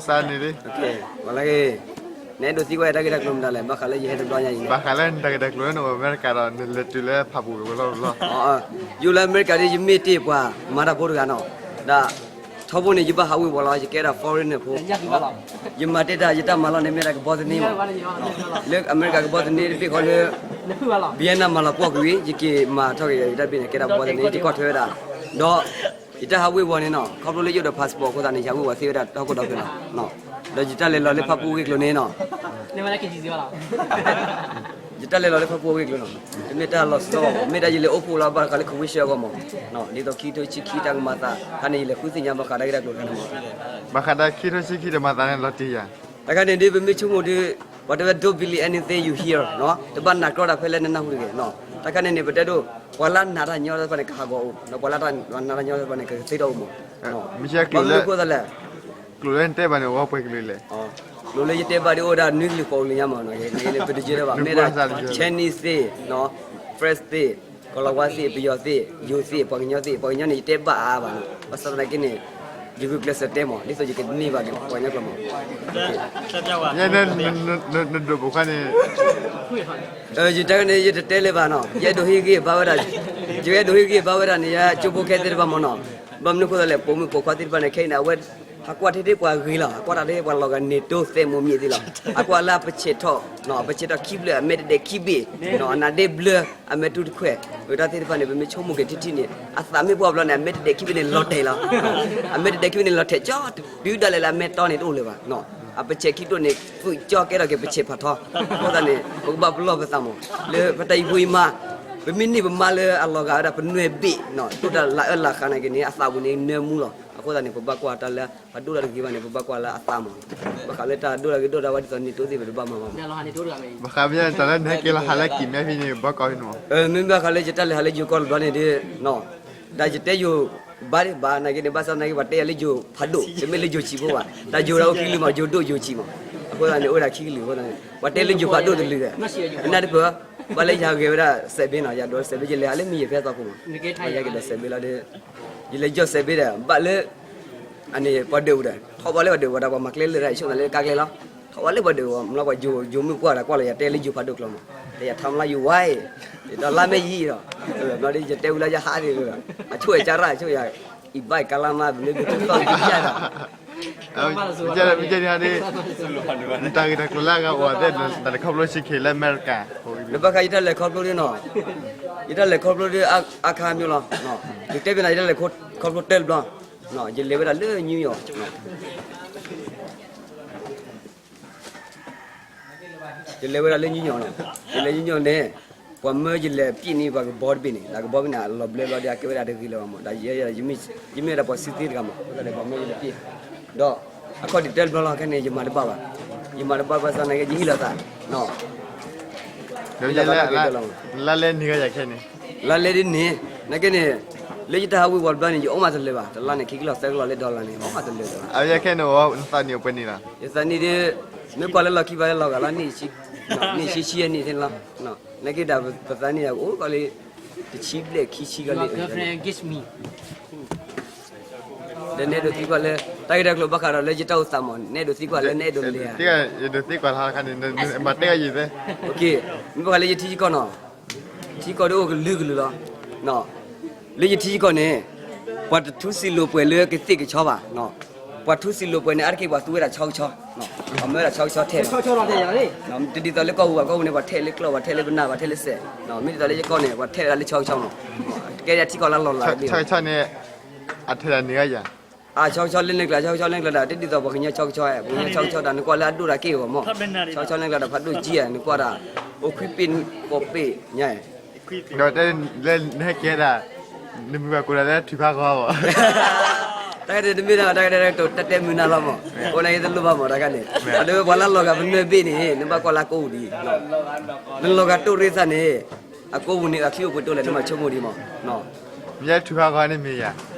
စးန့ၣ်လံ, နအဲၣ်ဒိးသံကွၢ်ယတၢ်ဂ့ၢ်တၢ်ကျိၤမတၤလဲၣ်, ဘၣ်ဃးလၢယဟဲတဘျီညါအံၤ, ဘၣ်ဃးလၢနတၢ်ဂ့ၢ်တၢ်ကျိၤလၢနအိၣ်အမဲရကၤဒီး နလဲၤတုၤလၢဖးပူၤဝဲလီၤလီၤ. ယအိၣ်လၢအမဲရကၤဒီး ယမ့ၢ်တ့ၢ်ပှၤမၤတၢ်ဖိတဂၤနီၤ, ဒီးထီဘိန့ၣ် ယဘၣ်ဟးဝ့ၤဝီၤလီၤ, ယကဲဒၣ် foreigner ဖိ, ယမၤတ့ၢ်တၢ် ယတၢ်မၤလီၢ်န့ၣ် မ့ၢ်ဒၣ်ကဘီသန့မး, လၢအမဲရကၤကဘီသန့တဘ့ၣ်ဃီလၢ ဘံယဲနၤမၤလီၤပှီၢ်ကွံာ်ဝံၤ ယက့ၤမၤထီၣ်က့ၤယတၢ်ဘ့ၣ်န့ၣ် ကဲဒၣ်ကဘီသန့ ယကီၢ်ထွဲဝဲဒၣ်, ဒီး ယတၢ်ဟးဝ့ၤဝီၤန့ၣ်နီၤ ခီဖျိလၢယအိၣ်ဒီး passport အဃိသတးန့ၣ် ယဟးဝ့ၤဝီၤသ့ဝဲဒၣ်တၢ်ဟီၣ်ခိၣ်ဒီဖျၢၣ်လီၤ. ဒီးယတၢ်လဲၤလီၤလၢဖၣ်ပူၣ်အဂ့ၢ်အကျိၤန့ၣ်နီၤ, ယတၢ်လဲၤလီၤလၢဖၣ်ပူၣ်အဂ့ၢ်အကျိၤနီၤ, တမ့ၢ်တၢ်လီၤဆီဘၣ်, မ့ၢ်ဒၣ်ယလဲၤအိၣ်ဖှိၣ်လီၤဘၣ်ဃးလၢ convention အဂီၢ်မး, ဒ်သိးခံကထိဆံခံတၢ်ကမၤသးခါန့ၣ် ယလဲၤဃုသ့ၣ်ညါဘၣ်ဃးတၢ်ဂ့ၢ်တၢ်ကျိၤတခါန့ၣ်မး, ဘၣ်ဃးဒီးခံကထိဆံခံတၢ်မၤသးန့ၣ်လီၤတံၢ်ယၤ, တခါန့ၣ်ဒ်ပမ့ၢ်ဆိကမိၣ်ဒီး ပှၤတဲဝဲ don't believe anything you hear နီၤ, တဘၣ်နာ်ကြီတၢ်ဖဲလၢနနၢ်ဟူတဂ့ၤနီၤ, တခါန့ၣ်န့ၣ် ပတဲဒိၣ် ပှၤလၢအနာ်တၢ်ညီသ့ၣ်တဖၣ်န့ၣ် ကဟးဂီၤအိၣ်, ဒီးပှၤလၢတနာ်တၢ်ညီသ့ၣ်တဖၣ်န့ၣ် ကသ့ထီၣ်အိၣ်မး, ဘၣ်မနုၤအဃိသတးလဲၣ်, ကျိာ်လၢနတဲဘၣ်န့ၣ် အဝဲပှဲၤကလုာ်လဲၣ်, ကျိာ်လၢယတဲဘၣ်ဒ်အိၣ်ဝဲဒၣ်နွံကလုာ်ဃိးကလုာ်ညါမး, ပတယၢတၢ်ဘၣ်, မ့ၢ်ဒၣ် Chinese သ့ၣ်, French သ့ၣ်, ကီၤလၤဝါသ့ၣ်, ပယီၤသ့ၣ်, ယိၤသ့ၣ်, ပှၤကညီသ့ၣ်, ပှၤကညီန့ၣ် ယတဲဘၣ်အါဘၣ်နီၤ, ဘၣ်ဆၣ်သနာ်က့န့ၣ် ယဂုာ်ကျဲးစၢးတဲမး ဒ်သိးယကန့ၢ်ဘၣ်က့ၤပှၤကညီကျိာ်မး, ယတၢ်န့ၣ် ယတတဲလၢၤဘၣ်နီၤ, ယအဲၣ်ဒိးဟ့ၣ်ဂံၢ်ဘါဝဲဒၣ်, ယအဲၣ်ဒိးဟ့ၣ်ဂံၢ်ဘါဝဲဒၣ်န့ၣ် ယကၠိဖိခဲသ့ၣ်တဖၣ်မးနီၤ, ဘၣ်မနုၤအဃိသတးလဲၣ် ပိာ်မုၣ်ပိာ်ခွါသ့ၣ်တဖၣ်န့ၣ် ခဲအံၤန့ၣ် အဝဲ ဟးကွၢ်ထဲဒၣ်ပှၤဂ့ၤလီၤ, ဟးကွၢ်တၢ်ထဲပှၤလီၤဂာ်န့ၣ်တိသဲးမိၢ်မံၤသ့ၣ်လီၤ, ဟးကွၢ်လၢအပဆဲးထီၣ်, ပဆဲးထီၣ်ခံဘျၢၣ် အမဲာ်တဒဲးခံဘ့ၣ်, အနါဒ့ဘျၢ အမဲာ်တူၢ်တခွဲး, အတၢ်သ့ၣ်တဖၣ်န့ၣ် ပမ့ၢ်ဆိကမိၣ်က့ၤထံထံန့ၣ် အသးမ့ၢ်ပှၢ်ဘျီန့ၣ် အမဲာ်တဒဲးခံဘ့ၣ်န့ၣ်လီၤတဲာ်လီၤ, အမဲာ်တဒဲးခံဘ့ၣ်န့ၣ်လီၤတဲာ်ကၠီ တုၤဒၣ်လဲာ်လၢအမဲာ်တီန့ၣ်တအိၣ်လၢၤဘၣ်, အပဆဲးခံဒိၣ်န့ၣ် သုးကၠီကဲထီၣ်က့ၤပဆဲးဖးထီ, အဃိသတးန့ၣ် ပကဘၣ်ပလီၢ်ပသးမး, လၢပတၢ်အံၤဖိအံၤမး, ပမ့ၢ်န့ၢ်ပမါလၢအလီၤဂာ်ဝဲဒၣ်ပနွဲၢ်ဘ့ၣ်, ဒိၣ်တၢ်လၢအၢလၢခါနာ်က့န့ၣ် အသးပူၤန့ၣ်နၢမူလီၤ, အဃိသတးန့ၣ် ပဘၣ်ကွၢ်တၢ်လၢ ပဒိၣ်တၢ်တဂ့ၤဘၣ်န့ၣ် ပဘၣ်ကွၢ်လၢအသးမး, ဘၣ်ဃးလၢတၢ်ဒိၣ်တၢ်ဂ့ၤဒိၣ်တၢ်ဝဲဒ်သိးန့ၣ်တိသ့ၣ် ပတဘၣ်မၤဘၣ်မး, ဘၣ်ဃးမ့ၢ်တၢ်လၢနဟဲက့ၤလီၤဟးလၢကံၣ်မဲဖဲန့ၣ် ဘၣ်ကွၢ်ဖဲန့ၣ်မး, မ့မ့ၢ်ဘၣ်ဃးလၢယတၢ်လဲၤဟးလၢယိၤကီၢ်တဘျီန့ၣ်ဒီး တၢ်ယတဲယိၤဘါဒံးဘၣ်နာ်က့န့ၣ် ဘၣ်ဆၣ်သနာ်က့ ပှၤတဲယၤလၢယိၤဖးဒိၣ်, တမ့ၢ်လၢယိၤဆံးဖိဘၣ်, တၢ်ယိၤဒၣ်အိၣ်ခံကလုာ်မး, ယိၤဒိၣ်ယိၤဆံးမး, အဃိသတးန့ၣ် အိၣ်ဝဲဒၣ်ခံကလုာ်အဃိသတးန့ၣ် ပှၤတဲလၢယိၤဖးဒိၣ်တလုာ်ဒီး နၢ်တပၢၢ်, ဘၣ်လၢယဟးဂဲၤဝဲဒၣ်စဲးဘ့နီၤ, ယဒိးစဲးဘ့ ယလဲၤဟးလၢမံၤယဲၢ်ဖဲအသီခိၣ်မး, ယဟဲက့ၤဒီးစဲးဘ့လီၤဒီး ယလဲၤယီၢ်စဲးဘ့ဒီး ဘၣ်လၢ အန့ၣ် ပှၤဒၢးပူၤဒီး ထီၣ်ဘၣ်လၢပှၤဒၢးပူၤဒီး ပှၤမၤကျဲလၢာ်ဒီး ယဆိကမိၣ်လၢကါကျဲလီၤ, ထီၣ်ဘၣ်လၢပှၤဒၢးပူၤ မ့ၢ်လီၤပှၤယိၤမုၣ်ကွၢ်ဒီး ကွၢ်လီၤယၤတဲလၢယိၤဖးဒိၣ်ကျိာ်မး, တဲယၤထါမလါယိၤဝါအံၤ, ဒီးလါမ့ၢ်ယံၤဒီး, ဘျီဒီးယတဲဝံၤလၢယဟးဒံးဒီး အဆိၣ်အကါရၣ်ဆိၣ်ယၤ, အံၤဘၣ်ကါလါမး ပမ့ၢ်ဘၣ်တသီၣ်ယၤဒီး မ့ၢ်ကဲန့ၣ်ဒ် နတၢ်ဂ့ၢ်တၢ်ကျိၤလၢအဂၤအိၣ်အသး နတၢ်လဲၤခီဖျိဆံးခဲလၢအမဲရကၤ, နဘၣ်ဃးယတၢ်လဲၤခီဖျိဒ်နီၤ, ယတၢ်လဲၤခီဖျိဒ်အခါမျိုးလီၤ, ယတဲပနၤ ယတၢ်လဲၤခီဖျိတၢ်တဘျီ, ယလဲၤဝဲဒၣ်လၢ New York, ယလဲၤဝဲဒၣ်လၢ New York နီၤ, ယလဲၤ New York န့ၣ် ပှၤမၢယလဲၤပံၣ်န့ၢ်ပှၤကဘီတဘ့ၣ်န့ၣ် တၢ်ကဘီဖဲန့ၣ် အလီၤဘျၢဘျီဒီး အကဲဝဲဒၣ်တဂ့ၤလၢၤဘၣ်မး, ဒီးယမ့ၢ် ယမ့ၢ်ဝဲဒၣ်ပှၤစုသ့တဂၤမး, အဃိသတးန့ၣ် ပှၤမၢယလဲၤပံၣ်, ဒီးအခီၣ်ထံးတၢ်တဘျီလီၤ ခဲန့ၣ် ယမၤတဘၣ်ဘၣ်, ယမၤတဘၣ်ဘၣ်ဆၣ်သနာ်က့ ယဟ့ၣ်လီၤသး, လါလဲန့ၣ်ဂ့ၤယၤခဲန့ၣ်, လါလဲဒ်န့ၣ်, နာ်က့န့ၣ် လၢယတၢ်ဟးဝ့ၤဝီၤတဘျီန့ၣ် ယအိၣ်မးတလၢာ်ဘၣ်, တလါန့ၣ် ခံကလီၢ်သၢကလီၢ်လၢ dollar န့ၣ် အိၣ်မးတလၢာ်လၢၤဘၣ်. အခဲန့ၣ် နသးနံၣ်အိၣ်ပှဲၤနံၣ်လီၤ. ယသးနံၣ်ဒ် မ့ၢ်ကွၢ်လၢလီၢ်ခံဘၣ်လၢလီၤဂာ်လီၤ, နံၣ်ဆံဆံယဲၢ်နံၣ်သ့ၣ်လီၤ. နာ်က့ဒီး ပသးနံၣ်အိၣ်ကီးလၢ တဆံဘျဲၣ်ခံဆံကီးလံ, ဒီးနအဲၣ်ဒိးသံကွၢ်လၢ တၢ်ဂ့ၢ်တၢ်ကျိၤဘၣ်ဃးဒီးလၢယတၢ်အိၣ်သးမး, နအဲၣ်ဒိးသံကွၢ်လၢနအဲၣ်ဒိးလဲၤဧါ. ယဒိးသံကွၢ်လီၤခါန့ၣ် မၤတဲအီၤယံၤသ့, မ့ၢ်ဘၣ်ဃးလၢယထံယကီၢ်နီၤ, ထံကီၢ်ဒ်အိၣ်ကလုာ်ကလုာ်လီၤ. လၢယထံယကီၢ်န့ၣ် ပှၤတထူစံာ်လိာ်ပှဲၤလၢကသ့ၣ်ကဆီဘၣ်, ပှၤထူစံာ်လိာ်ပှဲၤန့ၣ် အါတက့ၢ်ပှၤသူဝဲဒၣ်ဆီကဆီ, ပှၤမၢဝဲဒၣ်ဆီကဆီထဲးလီၤ. တဒ်သိးလၢကီၢ်ပူၤဘၣ်, ကီၢ်ပူၤန့ၣ် ပှၤထဲးလၢကျီၢ်, ပှၤထဲးလၢပနၢ်, ပှၤထဲးလၢစဲး, မ့ၢ်ဒ်သိးလၢယကီၢ်န့ၣ် ပှၤထဲးဝဲဒၣ်လၢဆီကဆီမး, ကဲဒၣ်ထံကီၢ်လၢလီၤလးတဘ့ၣ်န့ၣ် အဆီကဆီလၢနကျါ, ဆီကဆီလၢနကျါဒီး တဒ်သိးပှၤကညီဆီကဆီ, ပှၤကညီဆီကဆီဒီး နကွၢ်လၢအဒိၣ်တၢ်က့ၢ်အဂီၢ်မး, ဆီကဆီလၢနကျါဒီးဖးဒိၣ်ကံၢ်ဧါ, နကွၢ်ဒၣ် အိၣ်ခွံပ့ၤဃိးပ့ၤညါ, ဒီးတဲလၢနဟဲကဲဒၣ် နမုၢ်ဂၤကိးဒၣ်လၢထုးဖးဂီၤဘၣ်, တၢ်ဂ့ၢ်တမ့ၢ်ဒီး တၢ်ဂ့ၢ်တၢ်တဲမုာ်နၤလီၤမး, အိၣ်နာ်က့တလိၣ်ဘၣ်မး တၢ်ဂ့ၢ်န့ၣ်, ဒီးပှၤလၢလီၤဂာ်ပနွဲၢ်ဘ့ၣ်န့ၣ် နဘၣ်ကွၢ်လၢကိးပူၤဒံး, နလီၤဂာ်တိၢ်ရ့ၣ်သးန့ၣ် အကိးပူၤန့ၣ် အချံအိၣ်ပှဲၤတိၢ်လဲၣ် နဘၣ်ဆိကမိၣ်ဒံးမး, မ့ၢ်ထုးဖးဂီၤန့ၣ်မ့ၢ်ယၤ,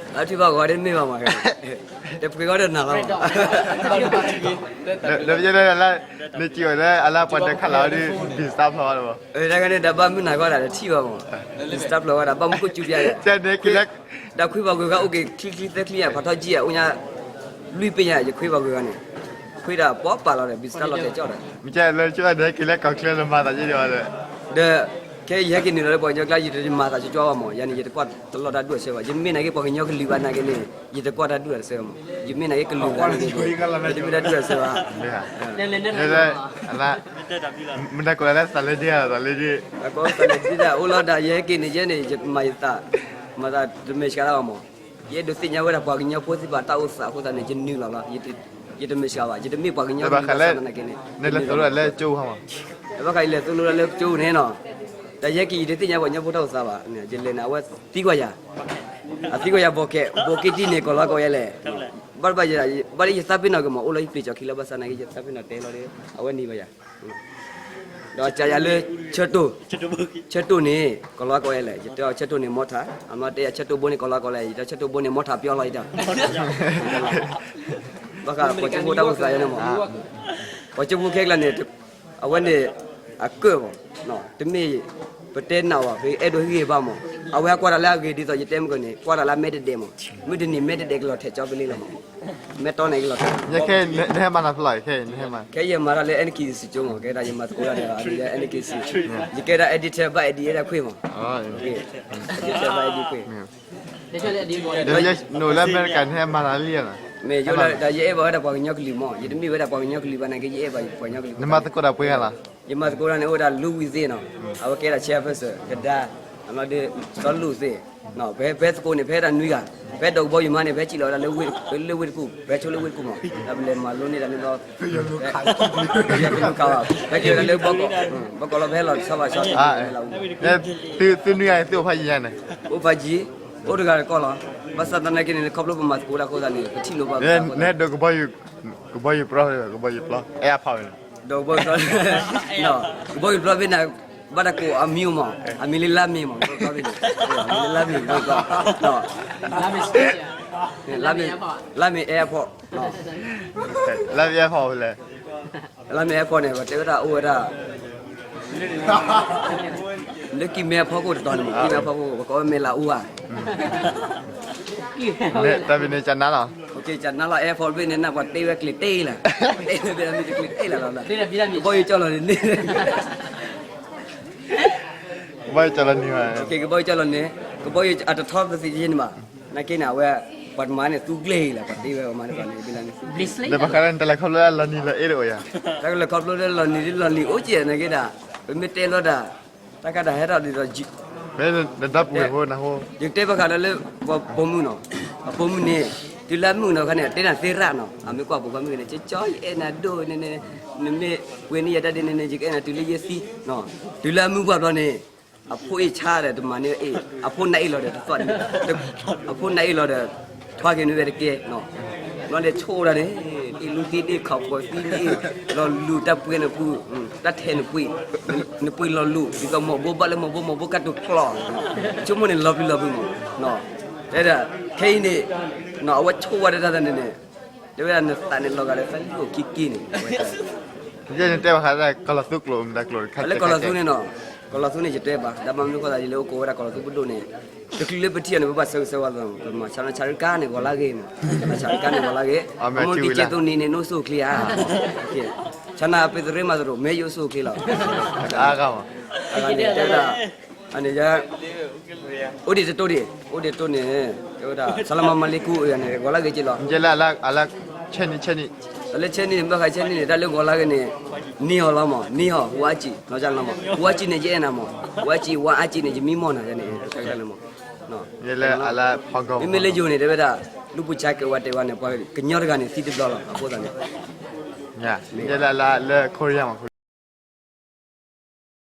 ထုးဖးဂီၤန့ၣ်မ့ၢ်ဘၣ်မး, တပှ့ၤဂီၢ်ဒီးနၤလီၤမး, ဒီးပယဲၢ်လၢ နစံးအီၤလၢအလၢပှၤဒၢးခးလီၤအီၤဒီး disturb ဖျါဝဲဒၣ်ဘၣ်, တၢ်ဂ့ၢ်န့ၣ်ဒီးဘၣ်မုာ်နၤဂီၢ်ဒၣ် တထံၣ်ဘၣ်မး, disturb ဖျါဝဲဒၣ် ဘၣ်မူခိၣ်စူၤပျါယၤ, ဒီးခွံပှၤကွံာ်ဃာ်အိၣ်က့ၤချံချံသၢချံယၤ ဖးထီၣ်ကံၢ်ယၤ အိၣ်ညါ လွံၢ်ပ့ၢ်ညါ ယခွ့ပှၤဂုၤဂၤန့ၣ်, ခွ့ဒၣ်ပီပာ်လီၤဒီး ဘံစတၢ်လီၤတဲာ်ကၠီၣ်ဒီး, မ့ၢ်လၢကၠီၣ်ဒီး က့ၤလၢကီၢ်ချၢလၢမၤသးယဲဒီး, ဒီး ခဲယဟဲက့ၤနုာ်လီၤလၢပှၤကညီကျါ ယတမၤသးကၠီကၠီဘၣ်မး, ယၤန့ၣ် ယတကွၢ်တလီၤတၢ်ဒူၣ်အဆၢဘၣ်, ယမ့ၢ်နာ်က့ပှၤကညီကလုာ်ဘၣ်နာ်က့န့ၣ် ယတကွၢ်တၢ်ဒူၣ်အဆၢဘၣ်မး, ယမ့ၢ်နာ်က့ကလုာ်ဂၤနာ်က့န့ၣ် ယတမ့ၢ်တၢ်ဒူၣ်အဆၢဘၣ်. မ့ၢ်တၢ်ကိးလၢသးလၢဒ့ဧါ, သးလၢဒ့, သးလၢဒ့ဒၣ်အိၣ်လီၤဒၣ် ယဟဲက့ၤန့ၣ်ယဲန့ၣ် ယမၤယသး, မၤသးတမ့ၢ်စှၤလီၤမး, ယအဲၣ်ဒိးသ့ၣ်ညါဝဲဒၣ်ပှၤကညီဖိသ့ၣ်တဖၣ်တၢ်အိၣ်သးအဃိသတးန့ၣ် ယနုာ်လီၤလီၤ, ယတမ့ၢ်စှၤဘၣ်, ယတမ့ၢ်ပှၤကညီကလုာ်ဘၣ်ဆၣ်သနာ်က့န့ၣ်, နလဲၤသိၣ်လိလၢကၠိဟါမး, ဘၣ်ဃးယလဲၤသိၣ်လိလၢကၠိန့ၣ်နီၤ, တၢ်ယဟဲက့ၤယတသ့ၣ်ညါပှၤကညီဖိတၢ်အိၣ်သးဘၣ်, ယလဲၤန့ၣ် အဝဲသံကွၢ်ယၤ, အသံကွၢ်ယၤ ဘီကဲး ဘီက့တံၢ်န့ၣ် ကိးလီၤကိးဝဲလဲၣ်, ဘၣ်တဘၣ်ယဲ, ဘၣ်လၢယသးပ့ၤနီၣ်က့ၤမး အိၣ်လီၤယပျံၤကၠီခံလီၤ ဘၣ်ဆၣ်သနာ်က့ ယသးပ့ၤနီၣ်တဲလီၤဒီး အဝဲန့ၢ်ဘၣ်ယၤ ဒီးကယၤလၢ ဆၢတိၢ်, ဆၢတိၢ်န့ၣ် ကိးလီၤကိးဝဲလဲၣ်, ယတဲအီၤဆၢတိၢ်န့ၣ် မီထး, အမ့ၢ်တဲယၤဆၢတိၢ်ဘိန့ၣ် ကိးလီၤကိးလဲၣ်, ယတဲဆၢတိၢ်ဘိန့ၣ် မီထးပျီလီၤယတၢ်, ဘၣ်ဃးပှၤကၠိဖိတၢ်အိၣ်သးယဲန့ၣ်မး, ပှၤကၠိဖိခဲကျါန့ၣ် အဝဲန့ၣ် အကၢၣ်မး, တမ့ၢ် ပတဲနးဝဲ ပအဲၣ်ဒိးဟ့ၣ်ဂံၢ်ဘါမး, အဝဲဟဲကွၢ်တၢ်လၢအဂ့ၤဒ်သိးယတဲမုၢ်ကီၢ်န့ၣ် ကွၢ်တၢ်လၢအမဲာ်တဒဲးမး, မုၢ်တနံၤမဲာ်တဒဲးကလီၤထဲးကၠီကလ့လီၤမး, မဲာ်တီန့ၣ်ကလီၤထဲး နဟဲမၤနၤဖျီၣ်, ခဲအံၤနဟဲမၤ, ခဲအံၤယမၤတၢ်လၢ အဲၣ်နကံၣ် စံၣ်ကၠိမး, ကဲဒၣ်ယမၤသကိးတၢ်ဒီး အဲၣ်နကံၣ် စံၣ်, ယကဲဒၣ် editor by edit ဒၣ်ခွ့မး, editor by edit ခွ့ နအိၣ်လၢအမဲရကၤ နဟဲမၤတၢ်လံဧါ, မ့ၢ်ယိလၢတၢ်ယအဲၣ်ဘၣ်ဝဲဒၣ်ပှၤကညီကလုာ်မး, ယတမ့ၢ်ဝဲဒၣ်ပှၤကညီကလုာ်ဘၣ်နာ်က့ ယအဲၣ်ဘၣ်ပှၤကညီကလုာ်, နမၤသကိးတၢ်ပှဲၤဂၤလီၤ, ယမၤသကိးတၢ်န့ၣ် အိၣ်ဝဲဒၣ်လူဝံၤသ့ၣ်နီၤ, အဝဲကဲဒၣ် chairperson ကဒါ, အမ့ၢ်ဒီး စီၤလူၢ်သ့ၣ် ဖဲ ဖဲသကိးန့ၣ် ဖဲဒၣ်နွံဂၤ, ဖဲဒီးကဘီယူၤမးန့ၣ် ဖဲစံၣ်လီၤဝဲဒၣ်လၢဝ့ၢ်တကူၣ်, ဖဲဆိလၢဝ့ၢ်တကူၣ်မး, ဒီးပလဲၤမၤလိန့ၢ်တၢ်န့ၣ်ဘျီ, ဖဲ ဖဲကဲဝဲဒၣ်လၢဘီကီး, ဘီကီးလီၤ ဖဲလီၤဆီဘၣ်ဆီ, သုနွံဂၤန့ၣ် သုအိၣ်ဖးယံၤညါန့ၣ်, အိၣ်ဖးယံၤ, အိၣ်တဂၤတကီၢ်လီၤ, ဘၣ်ဆၣ်သနာ်က့န့ၣ် ခီဖျိပမၤသကိးတၢ်အဃိသတးန့ၣ် ပထံၣ်လိာ်ဘၣ်, နဟဲဒိး ကဘီယူၤပြီ, ကဘီယူၤပြီ, အဲၣ်အဖီဝဲန့ၣ်, ဒီးကဘီယူၤပြီ, ကဘီယူၤပြီဖဲန့ၣ် ဘၣ်တၢ်ကိးအမံၤမး, အမံၤလၢလါမ့ၤမး, အမံၤလၢလါမ့ၤ, လါမ့ၤအဲၣ်အဖီ, လါမ့ၤအဲၣ်အဖီလဲၣ်, လါမ့ၤအဲၣ်အဖီန့ၣ် ပှၤတဲဝဲဒၣ်အိၣ်ဝဲဒၣ် လၢကံၢ်မဲအဖီခိၣ်တတီၤန့ၣ်မး, ကံၢ်မဲအဖီခိၣ် ပကိးဝဲမဲာ်လၤအူဧါ, တၢ်ဖဲန့ၣ်ကနါလီၤ, ကနါလီၤအဲၣ်အဖီတဘ့ၣ်န့ၣ် နၢ်ပှၤတဲဝဲကျဲၤတဲလၢ, တဲဝဲကျဲၤတဲလၢလီၤ, ကဘီယူၤကၠီလီၤန့ၣ်, ကဘီယူၤကၠီလီၤန့ၣ်, ကဘီယူၤအတထီပသ့ၣ်ယဲန့ၣ်ဘၣ်, နာ်က့န့ၣ် အဝဲ ပှၤတမၤန့ၣ် သူကျဲၤလီၤ, ပှၤတဲဝဲပှၤမၤန့ၣ် ပှၤန့ၣ် ဘ့ၣ်လၢန့ၣ် တၢ်ဘၣ်ဃးလၢနတၢ်လဲၤခီဖျိလၢလီၤနံၤလီၤအဲၣ်တအိၣ်ယၤ, တၢ်ကလဲၤခီဖျိလၢလီၤနံၤလၢလီၤလံၤအိၣ်ကဲ နာ်က့ဒၣ်, ပမ့ၢ်တဲလီၤဒၣ်, တၢ်ကဒၣ်ဟဲထီၣ်ဒ်သိး ဖဲနဒၣ်ပူၤဖိနဟိ, ယကတဲဘၣ်ဃးဒီးလၢ ပှၤပိာ်မုၣ်နီၤ, အပိာ်မုၣ်န့ၣ် တုၤလၢအမုာ်နီၤခါန့ၣ် အတဲနၤသ့ရၣ်နီၤ, အမ့ၢ်ကွၢ်ပိာ်ခွါမုၣ်န့ၣ် ကၠီကၠီ ယအဲၣ်နၤဒိၣ်န့ၣ်, နမ့ၢ်ပှ့ၤန့ၢ်ယတၢ်ဒ်န့ၣ်န့ၣ် ယကအဲၣ်နၤတုၤလၢယသံ, တုၤလၢအမုာ်ပှၢ်ဘျီန့ၣ် အဖိအ့ၣ်ဆါဒီးတမၤန့ၢ်အ့ၣ်, အဖိနၢ်အ့ၣ်လီၤဒီးတသီၣ်န့ၣ်, အဖိနၢ်အ့ၣ်လီၤဒီး ထွါက့ၤန့ၢ်ဝဲတကဲ, ဘျီန့ၣ်ဆိၣ်ဒၣ်န့ၣ်, အ့ၣ်လူသံန့ၣ် ခီၣ်ဖီၣ်သံန့ၣ်, လီၤလူၤတၢ်ပှဲၤနပူၤ, တၢ်ထဲနပှ့ၤ, နပှ့ၤလီၤလူၤ ဒ်သိးမီၢ်ဘိဘၣ်လၢမီၢ်ဘိ မီၢ်ဘိကၢ်တိာ်ချီ, ဆိကမိၣ်န့ၣ်လီၤပျံၤလီၤဖုးမး, တဲဒၣ်, ခဲအံၤန့ၣ်, အဝဲဆိၣ်ဝဲဒၣ်တၢ်န့ၣ်န့ၣ် တဲဝဲဒၣ်နသးန့ၣ်လီၤဂာ်ဒီးသးလံအိၣ်ခံက့န့ၣ်, ယဲနတဲဘၣ်ဃးလၢကီၢ်လီၤသူကျိာ်မတၤကျိာ်, လၢကီၢ်လီၤသူန့ၣ်နီၤ, ကီၢ်လီၤသူန့ၣ်ယတဲဘၣ်, ဒီးမ့ၢ်မနုၤအဃိသတးယလဲၤအိၣ်ကိးဝဲဒၣ်ကီၢ်လီၤသူပဒိၣ်န့ၣ်, တချုးလၢပထံၣ်အီၤန့ၣ် ပဘၣ်ဆၢဂ့ၤဆၢဝါသး, ပမၤဆါနီၢ်ဆါရကါန့ၣ်ဂီၤလၢဂ့ၤမး, ဆါနီၢ်ဆါရကါန့ၣ်ဂီၤလၢဂ့ၤ, အမိၢ်တံၤကဲသိးနံၤန့ၣ် နအိၣ်ဆူၣ်အိၣ်ချ့ဧါ, ဆါနၤပ့းသရ့မၤသရိာ် မ့ၢ်ယအိၣ်ဆူၣ်အိၣ်ချ့လီၤ, အါဂၤမး, အဂၤန့ၣ်တဲဝဲဒၣ် အန့ၣ်ယ အိၣ်ဒံးတတိၢ်ဒံး, အိၣ်ဒံးတတိၢ်န့ၣ်, တဲဝဲဒၣ် ဆၢလီၤမၤမၤလ့ကူအန့ၣ် ဂီၤလၢဂ့ၤက့လီၤ, ယလၢအလၢ ဆဲနံၣ်ဆဲနံၣ်, တၢ်လၢဆဲနံၣ်န့ၣ် ဘၣ်ဃးဆဲနံၣ်န့ၣ် တၢ်လၢဂီၤလၢဂ့ၤန့ၣ်, နံၤဟီၣ်လီၤမး နံၤဟီၣ် ဝါအစံၣ် နီၢ်ကၠၢ်လီၤမး ဝါအစံၣ်န့ၣ် ယအဲၣ်နၤမး, ဝါအစံၣ် ဝါအစံၣ်န့ၣ် ယမံမီၢ်နၤန့ၣ် တၢ်ကလၢမး, ယလၢအလၢ မ့မ့ၢ်လၢယိၤန့ၣ် တဲဝဲဒၣ် လူပူၤဆါကဲဝါတဲဝါန့ၣ် ပှၤကညီတဂၤန့ၣ် သံတဘျီလီၤ အဃိသတးန့ၣ်, ယလၢအလၢ လၢ Korea မး